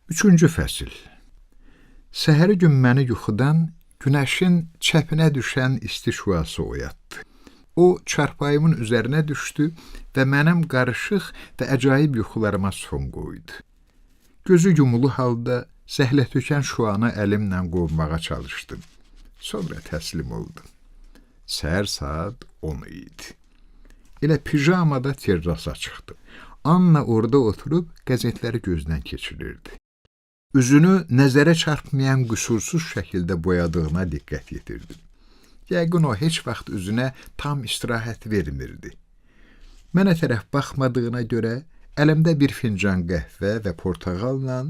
Üçüncü fəsil. Səhəri gün məni yuxudan günəşin çəpinə düşən isti şüası oyatdı. O çarpayımın üzərinə düşdü və mənim qarışıq və əcaib yuxularıma son qoydu. Gözü yumulu halda zəhlətökən şüanı əlimlə qovmağa çalışdım. Sonra təslim oldum. Səhər saat 10 idi. Elə pijamada terrasa çıxdım. Anna orada oturub qəzetləri gözdən keçirirdi. Üzünü nəzərə çarpmayan qüsursuz şəkildə boyadığına diqqət yetirdim. Yəqin o heç vaxt üzünə tam istirahət vermirdi. Mənə tərəf baxmadığına görə əlimdə bir fincan qəhvə və portağalla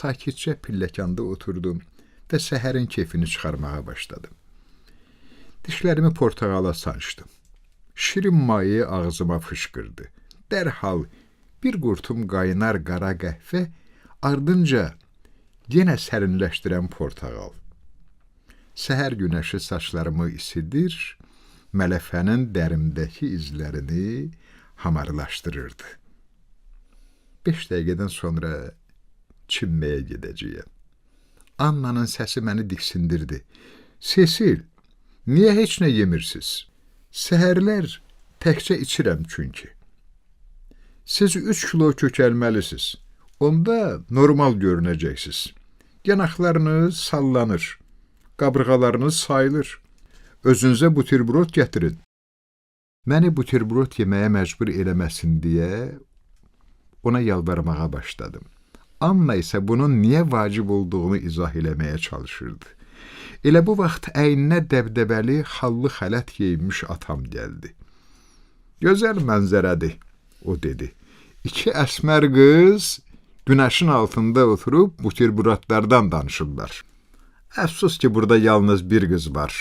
sakitcə pilləkanda oturdum və səhərin kefini çıxarmağa başladım. Dişlərimi portağala sancdım. Şirin maye ağzıma fışqırdı. Dərhal bir qurtum qaynar qara qəhvə, ardınca yenə sərinləşdirən portağal. Səhər günəşi saçlarımı isidir, mələfənin dərimdəki izlərini hamarlaşdırırdı. 5 dəqiqədən sonra çimməyə gedəcəyəm. Annanın səsi məni diksindirdi. Sesil, niyə heç nə yemirsiz? Səhərlər təkcə içirəm çünki. Siz 3 kilo kökəlməlisiz. Onda normal görünəcəksiniz. Yanaqlarınız sallanır, qabırğalarınız sayılır. Özünüzə buterbrot gətirin. Məni buterbrot yeməyə məcbur eləməsin deyə ona yalvarmağa başladım. Anna isə bunun niyə vacib olduğunu izah eləməyə çalışırdı. Elə bu vaxt əyninə dəbdəbəli, xallı xələt geyinmiş atam gəldi. Gözəl mənzərədir, o dedi. İki əsmər qız günəşin altında oturub buterbrotlardan danışırlar. Əfsus ki, burada yalnız bir qız var.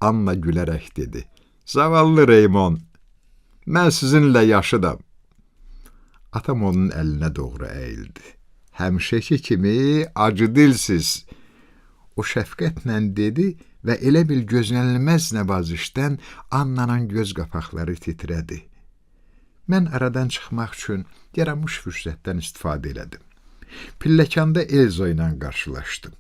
Anna gülərək dedi. Zavallı Raymond, mən sizinlə yaşıdam. Atam onun əlinə doğru əyildi. Həmişəki kimi acıdilsiz. O şəfqətlə dedi və elə bil gözlənilməz nəvazişdən Annanın göz qapaqları titrədi. Mən aradan çıxmaq üçün yaranmış fürsətdən istifadə elədim. Pilləkanda Elza ilə qarşılaşdım.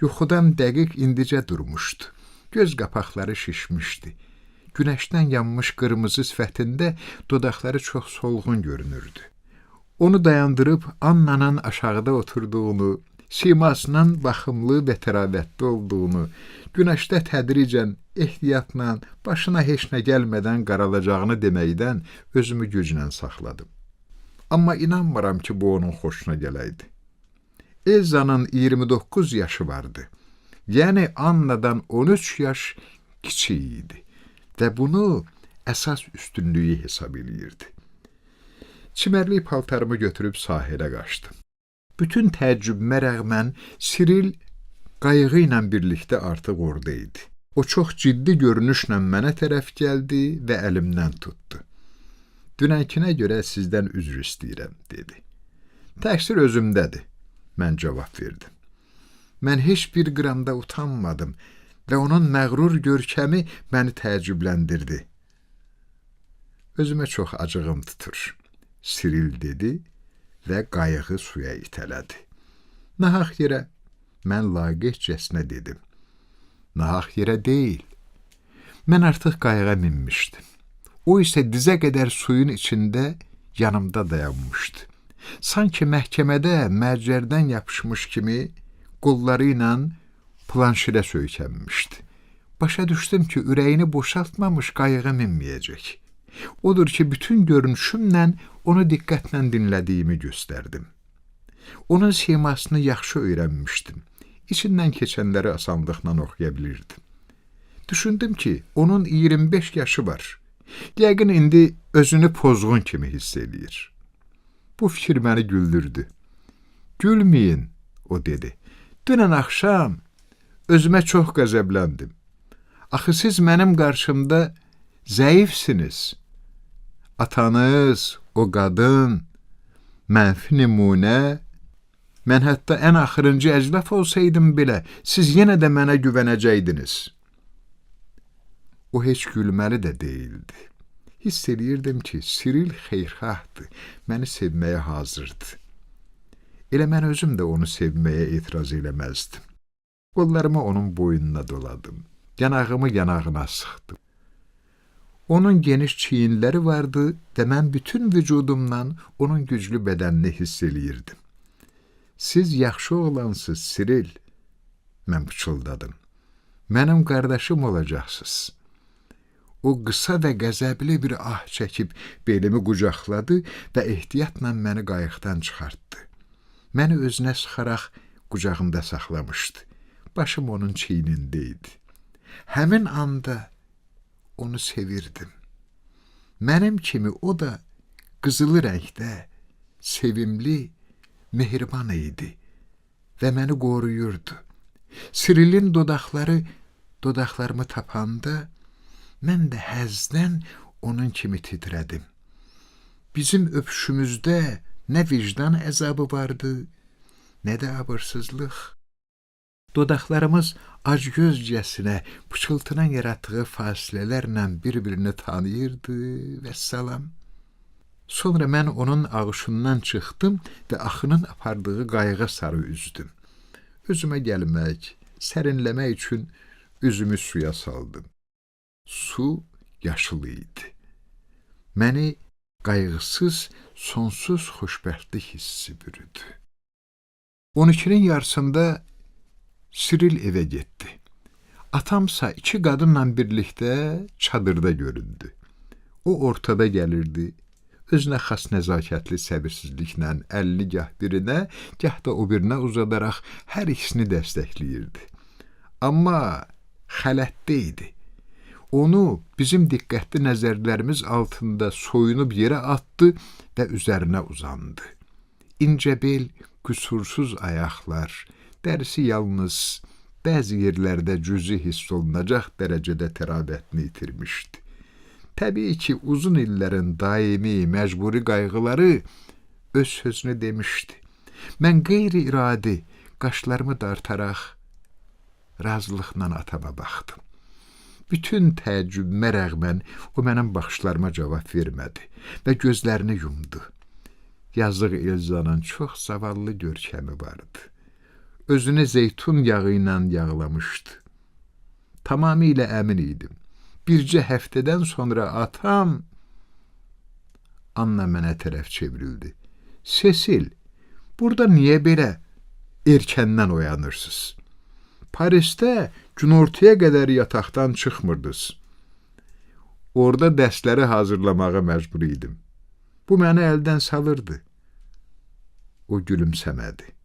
Yuxudan dəqiq indicə durmuşdu. Göz qapaqları şişmişdi. Günəşdən yanmış qırmızı sifətində dodaqları çox solğun görünürdü. Onu dayandırıb Annanın aşağıda oturduğunu, simasının baxımlı və təravətli olduğunu, günəşdə tədricən, ehtiyatla, başına heç nə gəlmədən qaralacağını deməkdən özümü güclə saxladım. Amma inanmıram ki, bu onun xoşuna gələydi. Elzanın 29 yaşı vardı. Yəni Annadan 13 yaş kiçik idi və bunu əsas üstünlüyü hesab eləyirdi. Çimərlik paltarımı götürüb sahilə qaçdım. Bütün təəccübümə rəğmən Siril qayığı ilə birlikdə artıq orada idi. O çox ciddi görünüşlə mənə tərəf gəldi və əlimdən tutdu. Dünənkinə görə sizdən üzr istəyirəm, dedi. Təqsir özümdədir, mən cavab verdim. Mən heç bir qramda utanmadım və onun məğrur görkəmi məni təəccübləndirdi. Özümə çox acığım tutur, Siril dedi və qayığı suya itələdi. Nahaq yerə, mən laqeydcəsinə dedim. Nahaq yerə deyil. Mən artıq qayığa minmişdim. O isə dizə qədər suyun içində yanımda dayanmışdı. Sanki məhkəmədə mərcərdən yapışmış kimi qolları ilə planşirə söykənmişdi. Başa düşdüm ki, ürəyini boşaltmamış qayığa minməyəcək. Odur ki, bütün görünüşümlə onu diqqətlə dinlədiyimi göstərdim. Onun simasını yaxşı öyrənmişdim. İçindən keçənləri asanlıqla oxuya bilirdim. Düşündüm ki, onun 25 yaşı var. Yəqin indi özünü pozğun kimi hiss eləyir. Bu fikir məni güldürdü. Gülməyin, o dedi. Dünən axşam özümə çox qəzəbləndim. Axı siz mənim qarşımda zəifsiniz. Atanız, o qadın, mənfi nümunə, mən hətta ən axırıncı əclaf olsaydım belə, siz yenə də mənə güvənəcəydiniz. O heç gülməli də deyildi. Hiss eləyirdim ki, Siril xeyirxahdır, məni sevməyə hazırdır. Elə mən özüm də onu sevməyə etiraz eləməzdim. Qollarımı onun boynuna doladım. Yanağımı yanağına sıxdım. Onun geniş çiyinləri vardı və mən bütün vücudumla onun güclü bədənini hiss eləyirdim. Siz yaxşı oğlansınız, Siril, mən pıçıldadım. Mənim qardaşım olacaqsınız. O qısa və qəzəbli bir ah çəkib belimi qucaqladı və ehtiyatla məni qayıqdan çıxartdı. Məni özünə sıxaraq qucağında saxlamışdı. Başım onun çiynində idi. Həmin anda onu sevirdim. Mənim kimi o da qızılı rəngdə, sevimli, mehriban idi və məni qoruyurdu. Sirilin dodaqları dodaqlarımı tapanda mən də həzdən onun kimi titrədim. Bizim öpüşümüzdə nə vicdan əzabı vardı, nə də abırsızlıq. Dodaqlarımız acgözcəsinə pıçıltının yaratdığı fasilələrlə bir-birini tanıyırdı və salam. Sonra mən onun ağuşundan çıxdım və axının apardığı qayığa sarı üzdüm. Özümə gəlmək, sərinləmək üçün üzümü suya saldım. Su yaşıl idi. Məni qayğısız, sonsuz xoşbəxtlik hissi bürüdü. 12-nin yarısında Siril evə getdi. Atamsa iki qadınla birlikdə çadırda göründü. O ortada gəlirdi. Özünə xas nəzakətli səbirsizliklə əlini gah birinə, gah da o birinə uzadaraq hər ikisini dəstəkləyirdi. Amma xələtdə idi. Onu bizim diqqətli nəzərlərimiz altında soyunub yerə atdı və üzərinə uzandı. İncə bel, qüsursuz ayaqlar, dərisi yalnız bəzi yerlərdə cüzi hiss olunacaq dərəcədə təravətini itirmişdi. Təbii ki, uzun illərin daimi, məcburi qayğıları öz sözünü demişdi. Mən qeyri-iradi qaşlarımı dartaraq razılıqla atama baxdım. Bütün təəccübümə rəğmən o mənim baxışlarıma cavab vermədi və gözlərini yumdu. Yazıq Elzanın çox zavallı görkəmi vardı. Özünü zeytun yağı ilə yağlamışdı. Tamamilə əmin idim. Bircə həftədən sonra atam Anna mənə tərəf çevrildi. Sesil, burada niyə belə erkəndən oyanırsınız? Parisdə günortaya qədər yataqdan çıxmırdınız. Orada dərsləri hazırlamağa məcbur idim. Bu məni əldən salırdı. O gülümsəmədi.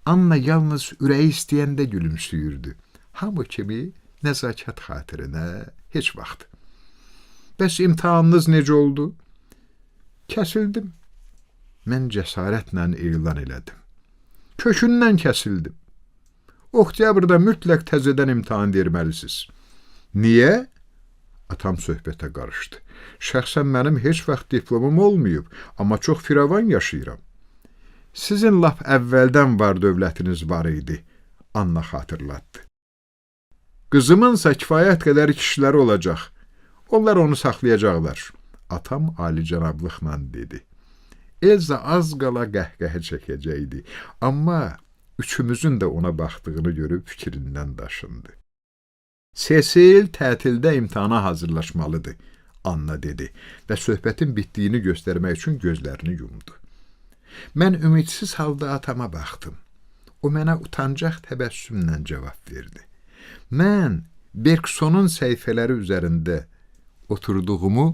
Anna yalnız ürəyi istəyəndə gülümsüyürdü. Hamı kimi nəzakət xatirinə heç vaxt. Bəs imtahanınız necə oldu? Kəsildim. Mən cəsarətlə elan elədim. Kökündən kəsildim. Oktyabrda mütləq təzədən imtahan verməlisiniz. Niyə? Atam söhbətə qarışdı. Şəxsən mənim heç vaxt diplomum olmayıb, amma çox firavan yaşayıram. Sizin lap əvvəldən var dövlətiniz var idi, Anna xatırlatdı. Qızımınsa kifayət qədər kişiləri olacaq. Onlar onu saxlayacaqlar. Atam alicənablıqla dedi. Elza az qala qəhqəhə çəkəcəkdi, amma üçümüzün də ona baxdığını görüb fikrindən daşındı. Sesil tətildə imtahana hazırlaşmalıdır, Anna dedi və söhbətin bitdiyini göstərmək üçün gözlərini yumdu. Mən ümidsiz halda atama baxdım. O mənə utancaq təbəssümlə cavab verdi. Mən Bergsonun səhifələri üzərində oturduğumu,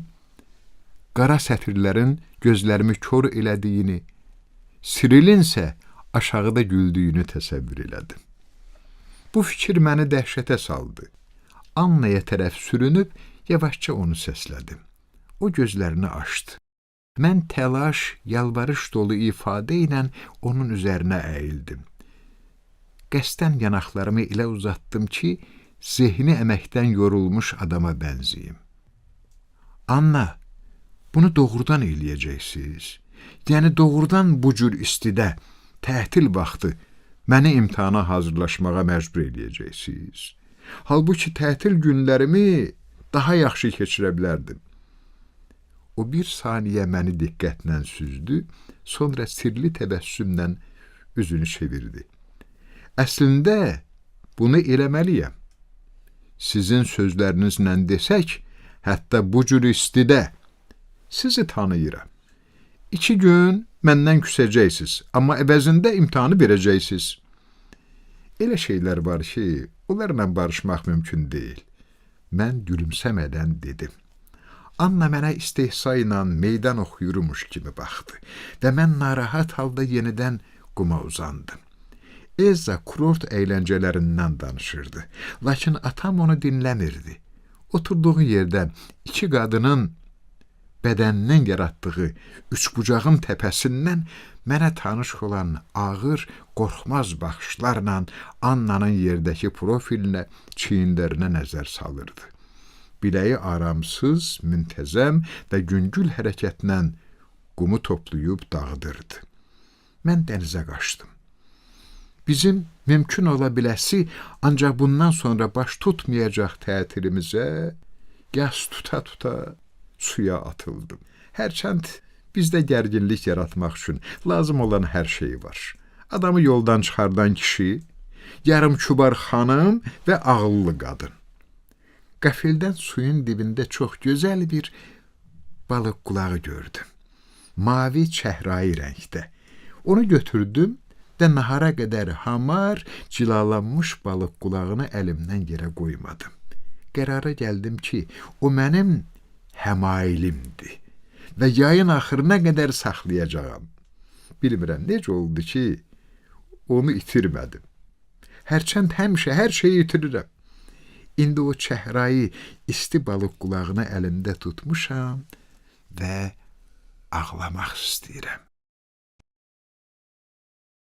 qara sətirlərin gözlərimi kor elədiyini, Sirilin isə aşağıda güldüyünü təsəvvür elədim. Bu fikir məni dəhşətə saldı. Annaya tərəf sürünüb yavaşca onu səslədim. O gözlərini açdı. Mən təlaş, yalvarış dolu ifadə ilə onun üzərinə əyildim. Qəsdən yanaqlarımı elə uzatdım ki, zehni əməkdən yorulmuş adama bənziyim. Anna, bunu doğrudan eləyəcəksiniz. Yəni doğrudan bu cür istidə, tətil vaxtı məni imtahana hazırlaşmağa məcbur eləyəcəksiniz. Halbuki tətil günlərimi daha yaxşı keçirə bilərdim. O bir saniyə məni diqqətlə süzdü, sonra sirli təbəssümlə üzünü çevirdi. Əslində bunu eləməliyəm. Sizin sözlərinizlə desək, hətta bu cür istidə sizi tanıyıram. 2 gün məndən küsəcəksiniz, amma əvəzində imtahanı verəcəksiniz. Elə şeylər var ki, onlarla barışmaq mümkün deyil. Mən gülümsəmədən dedim. Anna mənə istehza ilə meydan oxuyurmuş kimi baxdı və mən narahat halda yenidən quma uzandım. Elza kurort əyləncələrindən danışırdı. Lakin atam onu dinləmirdi. Oturduğu yerdən iki qadının bədəninin yaratdığı üçbucağın təpəsindən mənə tanış olan ağır, qorxmaz baxışlarla Annanın yerdəki profilinə, çiyinlərinə nəzər salırdı. Biləyi aramsız, müntəzəm və yüngül hərəkətlə qumu toplayıb dağıdırdı. Mən dənizə qaçdım. Bizim mümkün ola biləsi, ancaq bundan sonra baş tutmayacaq tətilimizə gəz tuta-tuta suya atıldım. Hərçənd bizdə gərginlik yaratmaq üçün lazım olan hər şey var. Adamı yoldan çıxardan kişi, yarım kübar xanım və ağıllı qadın. Qəfildən suyun dibində çox gözəl bir balıq qulağı gördüm. Mavi çəhrayı rəngdə. Onu götürdüm və nahara qədər hamar, cilalanmış balıq qulağını əlimdən yerə qoymadım. Qərara gəldim ki, o mənim həmailimdir və yayın axırına qədər saxlayacağam. Bilmirəm necə oldu ki, onu itirmədim. Hərçənd həmişə hər şeyi itirirəm. İndi o çəhrayı isti balıq qulağını əlimdə tutmuşam və ağlamaq istəyirəm.